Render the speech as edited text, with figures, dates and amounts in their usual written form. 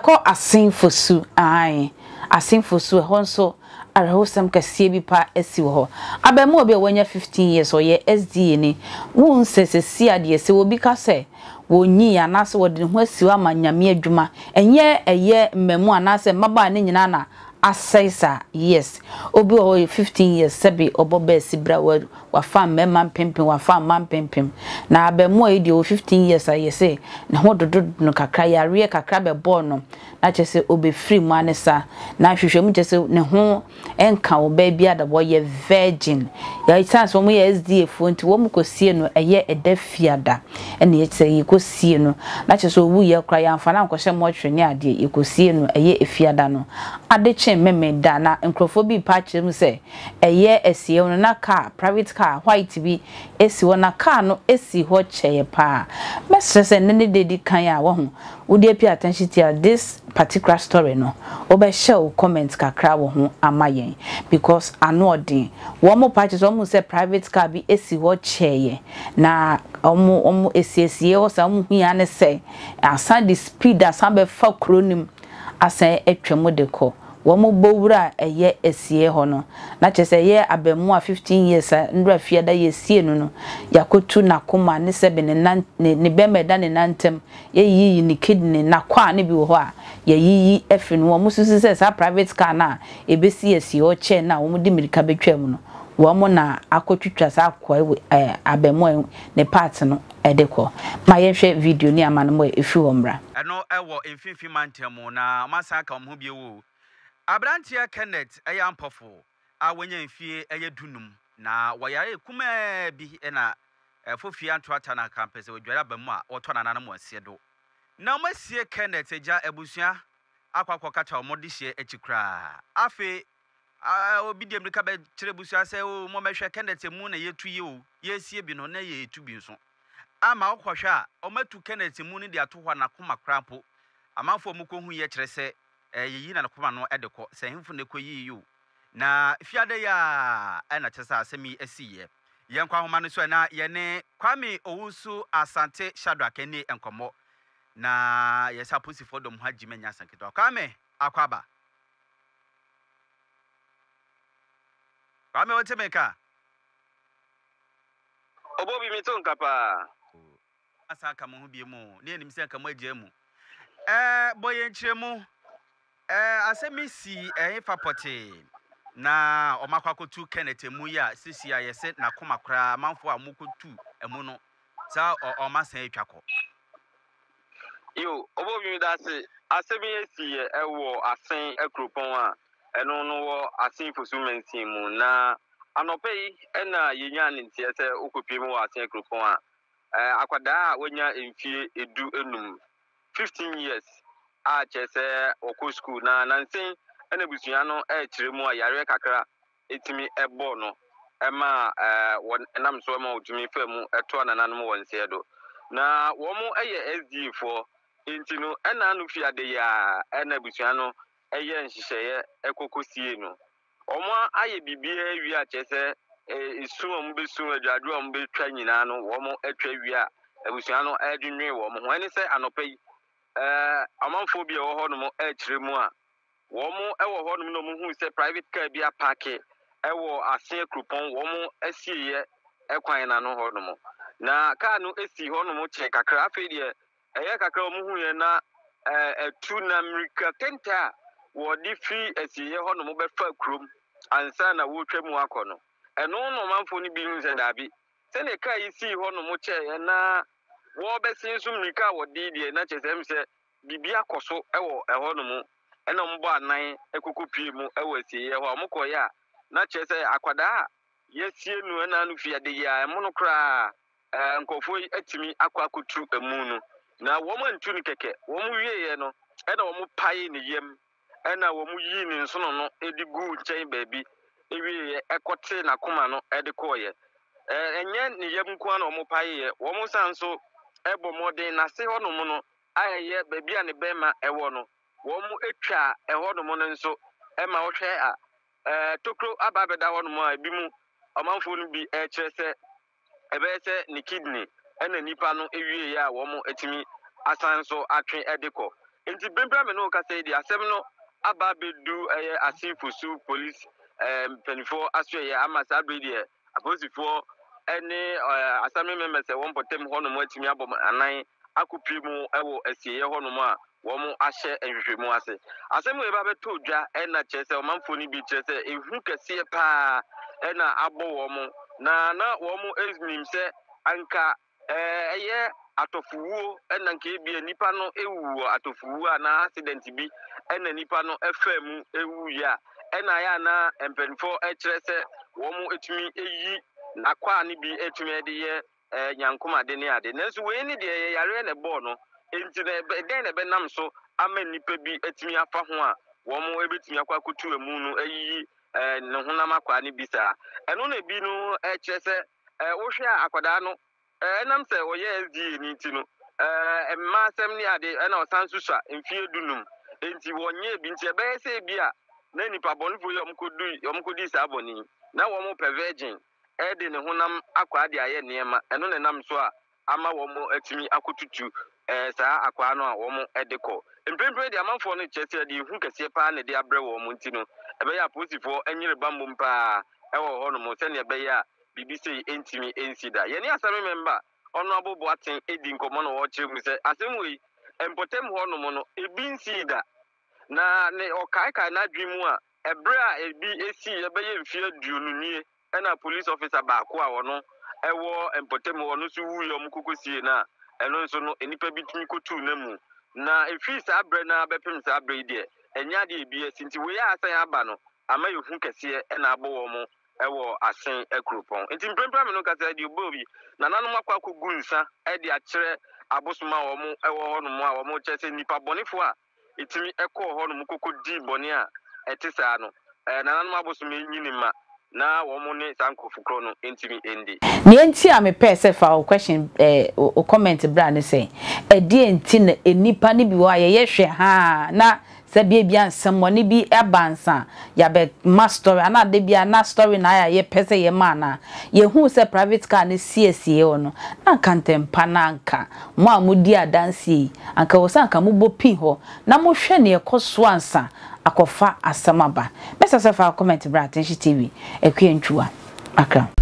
Yɛkɔ Asen Fosu, aane, Asen Fosu, ɛhɔ nso awerɛhosɛm kɛseɛ bi paa asi wɔ hɔ. Abarimaa bi a wanya 15 years, ɔyɛ SDA ni, wohu sɛ seesei a deɛ sɛ obi ka sɛ wɔnyii anaasɛ wɔde ne ho asi hɔ ama Nyame adwuma, ɛnyɛ ɛyɛ mmamu anaasɛ mmabaa no nyinaa na asɛe saa, yes, obi wɔ hɔ ɔyɛ 15 years sɛbe ɔbɔ bɛɛsi bra, Wafa mmarima mpempem, wafa mmaa mpempem. Na abarimaa yi deɛ ɔwɔ 15 years a yɛse ne ho dodo no kakra, yareɛ kakra bɛbɔɔ no na kyerɛ sɛ ɔbɛfiri mu ara ne saa. Na nhwehwɛmu kyerɛ sɛ ne ho nka ɔbaa biara da, ɔyɛ virgin. Ɛsiane sɛ wɔyɛ SDA foɔ nti wɔn kɔsie no ɛyɛ ɛda fiada ɛna yɛkyerɛ yɛkɔsie no. Na kyerɛ sɛ ɔwuiɛ koraa yɛamfa no ankɔhyɛ mortuary ne adeɛ, yɛkɔsie no ɛyɛ efiada no. Ade kyee Memeda na nkurɔfoɔ bi repa akyerɛ mu sɛ ɛyɛ asieɛ no na car, private car white bi si hɔ na car no si hɔ kyɛeɛ paa. Mɛsrɛ sɛ nnɛ ne da edi kan a wahu wode apia attention tia this particular story no wobɛhyɛ wo comment kakra wɔ ho ama yɛn because ano ɔden. Wɔn paa kyerɛ sɛ wɔn hu sɛ private car bi si hɔ kyɛeɛ na wɔn wɔn esiesie hɔ saa wɔn hu ya ne sɛ asan de speed asan bɛfa kuro no mu asan atwa mu de kɔ. Wɔn bɔ wura a ɛyɛ asieɛ hɔ no, na kyerɛ sɛ ɛyɛ abaamua 15 years a nnora fiada yɛsie no no, yɛakɔtu n'akoma ne sɛbe ne nan, ne, ne bɛma ɛda ne nan ntam, yɛyiyi ne kidney, n'akwaa no bi wɔ hɔ a, yɛayiyi afiri no. Wɔn susu sɛ saa private car no a ɛbɛsi asieɛ hɔ kyɛɛ no a wɔde mmirika bɛtwaa mu no, wɔn na akɔtwitwa saa akoa yi, ɛɛ, abaamua yi ne part no de kɔ. Ma yɛnhwɛ video ne amanemmɔ a ɛfiri hɔ mmra. Ɛno wɔ Mfinfin Mantam mu, na wɔasan aka wɔn ho bio o. Aberanteɛ Kenneth yɛ ampɔfo a wanya mfie yɛ dunum, na wɔyaree kumaa bi na fofie antoata na anka mpɛ sɛ wɔdware aba mu a wɔtɔ nananom wɔn seɛ do. Na wɔasie Kenneth agya abusua akɔ akɔkata wɔn dehyeɛ akyi koraa. Afei obi de mmirika bɛkyerɛ abusua sɛ o mommɛhwɛ Kenneth amu na yɛtu yi o, yɛresie bi no na yɛretu bi nso. Ama wokɔhwɛ a, wɔatu Kenneth mu no de ato hɔ a n'akoma koraa mpo, amanfoɔ a wɔkɔhuiɛ kyerɛ sɛ yɛyi na n'akoma no de kɔ, sɛ ɛhemfo na ɛkɔyii o. Na fiada yi ara na kyerɛ sɛ asɛm yi asiiɛ. Yɛnkɔ ahoma no so ɛ na yɛne Kwame Owusu Asante Shadrack nni nkɔmmɔ. Na yɛsɛ apolisifoɔ dɔm ho agyim anya asɛm ketewa. Kwame, akwaaba. Kwame, wote me nka? Ɔbɔ bi me to nka paa. Asan aka mo ho bio mu ne yɛnim sɛ nka mo agyaa mu. Ɛɛ bɔ yɛn nkyerɛmu. Ɛɛ asɛm yi sii ɛhefa pɔtee na wɔn akɔ akɔtu Kenneth amu yi a sisi a yɛse n'akoma koraa amanfoɔ a wɔkɔtu amu no saa wɔn asan atwa kɔ. Yo, ɔbɔ bi meda ase. Asɛm yi asi yɛ ɛwɔ Asen akuropɔn a ɛno no wɔ Asen Fosu mansin mu na Anɔpa yi na yɛnyaa ne nteɛ sɛ wokɔpue mu wɔ Aseɛ kuropɔn a akwadaa a wanya mfie edu enum, 15 years, a kyerɛ sɛ ɔkɔ sukuu na nansen na abusua no rekyerɛ mu a yareɛ kakra ɛtumi ɛbɔ no ɛma wɔnam so ma wɔtumi fa mu ɛtoa nananom wɔ nseɛ do. Na wɔn yɛ SDA foɔ nti no ɛna ano fi ade yi a ɛna abusua no ɛyɛ nhyehyɛeɛ ɛkɔ kɔsie no. Wɔayɛ biribiara awie a kyerɛ sɛ esu a wɔbɛsu, adwadwo a wɔbɛtwa nyinaa no, wɔatwa awie a abusua no redwennwen wɔn ho. Ɛne sɛ anɔpa yi, amanfoɔ bi a ɛwɔ hɔnom rekyerɛ mu a, wɔn wɔ hɔnom na wɔhuu sɛ private car bi apaake wɔ Aseɛ kuropɔn wɔn asieeɛ kwan no ano hɔnom. Na car no si hɔnom kyɛɛ kakra. Afei deɛ Ɛyɛɛ kakra a wɔhuiɛ na atu na mmirika tɛntɛ a wɔde firi asieeɛ hɔnom bɛfa kurom ansa na wɔretwa mu akɔ no. Ɛno na ɔmanfoɔ no bi hui sɛ daabi, sɛdeɛ kaa yi sii hɔnom kyɛeɛ na wɔrebɛsen nso mmirika a wɔde deɛ na kyerɛ sɛ ɛm sɛ biribi akɔ so wɔ ɛhɔnom. Ɛna wɔbɔ anan kɔkɔpue mu wɔ asieeɛ hɔ a wɔkɔeɛ a na kyerɛ sɛ akwadaa a yɛasie no ɛna ano fi ade yi a ɛmono koraa nkurɔfoɔ yi atumi akɔ akɔtu amu no, na wɔantu no kɛkɛ. Wɔwieeɛ no, ɛna wɔpaee ne yam, ɛna wɔyii ne nsono no de guu nkyɛn baabi wieeɛ kɔtee n'akoma no de kɔeɛ. Ɛnyɛ ne yam nko ara na wɔpaeeɛ, wɔsan nso bɔ mmɔden n'ase hɔnom no a ɛyɛ baabi a ne bɛrima wɔ no, wɔtwaa ɛhɔnom no nso ma wohwɛ a, tokuro aba abɛda hɔnom a ebi mu ɔmanfoɔ no bi rekyerɛ sɛ ɛbɛyɛ sɛ ne kidney na nipa no wieɛ a wɔatumi asan nso atwe de kɔ. Enti mprempren a me ne wo kasa yi deɛ, asɛm no aba abɛdu ɛyɛ Asin Fosu Police mpanimfoɔ asoɛeɛ ama saa berɛ yi deɛ apolisifoɔ ne assembly members a ɛwɔ mpɔtam hɔnom atumi abɔ anan akɔpue mu wɔ asieeɛ hɔnom a wɔahyɛ nhwehwɛmu ase. Asɛm wei ba bɛtɔ dwa na kyerɛ sɛ ɔmanfoɔ no bi kyerɛ sɛ ehu kɛseɛ paa na abɔ wɔn na na wɔn nim sɛ anka ɛyɛ atɔfowuo na anka ebia nipa no ewu wɔ atɔfowuo anaa accident bi na nipa no faa mu ewuiɛ a ɛna ayɛ a na mpanimfoɔ kyerɛ sɛ wɔn tumi yi n'akwaa no bi tumi de yɛ nyankomade ne ade. Nanso wei ne deɛ ɛyɛ yareɛ na ɛbɔɔ no, enti na ɛdɛn na ɛbɛnam so ama nnipa bi atumi afa ho a wɔbɛtumi akɔ akɔtu amu no ayiyi ne honam akwaa no bi saa? Ɛno na ebi no kyerɛ sɛ wohwɛ a akwadaa no ɛnam sɛ ɔyɛ SDA no nti no mmaa asɛm ne ade ɛna ɔsan nso sua mfeɛ dunum enti wɔnyɛɛ bi nti ɛbɛyɛ sɛ ebi a na nnipa bɔnefoɔ yi a wɔkɔdii saa bɔne yi na wɔpɛ virgin de ne honam akwaa de ayɛ nneɛma, ɛno na ɛnam so a ama wɔatumi akɔtutu saa akwaa no a wɔde kɔ. Mprempren deɛ amanfoɔ no kyerɛ sɛ ɛde ehu kɛseɛ paa na ɛde abrɛ wɔn nti no, ɛbɛyɛ a apolisifoɔ nyere bammom paa wɔ hɔnom sɛdeɛ ɛbɛyɛ a biribi sei ntumi nsi da. Yɛne Assembly Member Honourable Boateng di nkɔmmɔ na ɔrekyerɛ mu sɛ asɛm wei, mpɔtam hɔnom no, ebi nsii da. Na ne ɔkaekae n'adwene mu a, Ɛberɛ a ebi siiɛ bɛyɛ mfeɛ aduonu nie ɛna police officer baako a ɔno ɛwɔ mpɔtam hɔ ɔno nso wuiɛ a wɔkɔkɔ siee no a ɛno nso no nnipa bi tumi kɔtuu no amu na ɛfiri saa berɛ no ara bɛpem saa berɛ yi deɛ ɛnyɛ adeɛ a ebi asi nti wei a asan aba no ama ehu kɛseɛ ɛna abɔ wɔn ɛwɔ Asen Akuropɔn nti mprempren a me ne wo kasa yi deɛ ɔbɔɔ bi nananom akɔ akɔgu nsa ɛde akyerɛ abosom a wɔn ɛwɔ hɔ nom a wɔn kyerɛ sɛ nnipa bɔnefoɔ a tumi kɔɔ hɔnom kokodii bɔne a ɛte saa no, nananom abosom nyini mma na wɔn ne saa nkurɔfo korɔ no ntumi ndi. Nea nti a mepɛɛ sɛ fa wo question eh, wo comment bra ne sɛ, ɛdeɛn nti na nnipa no bi wɔ hɔ a yɛyɛ hwɛ haa na sɛ bia bia nsɛmmɔne bi aba ansa yɛabɛ ma story anaa da bia na story na ayɛ a yɛpɛ sɛ yɛma anaa? Yɛhuu sɛ private car no si asieɛ hɔ no na anka ntɛmpa na anka Mo a modi adanseɛ yi, anka ɛwɔ sɛ anka mobɔ pin hɔ na mohwɛ nea ɛkɔ so ansa akɔfa asɛm aba. Mɛsrɛ sɛ fa wo comment bra Atenhye TV, Akua Ntwuwa, Accra.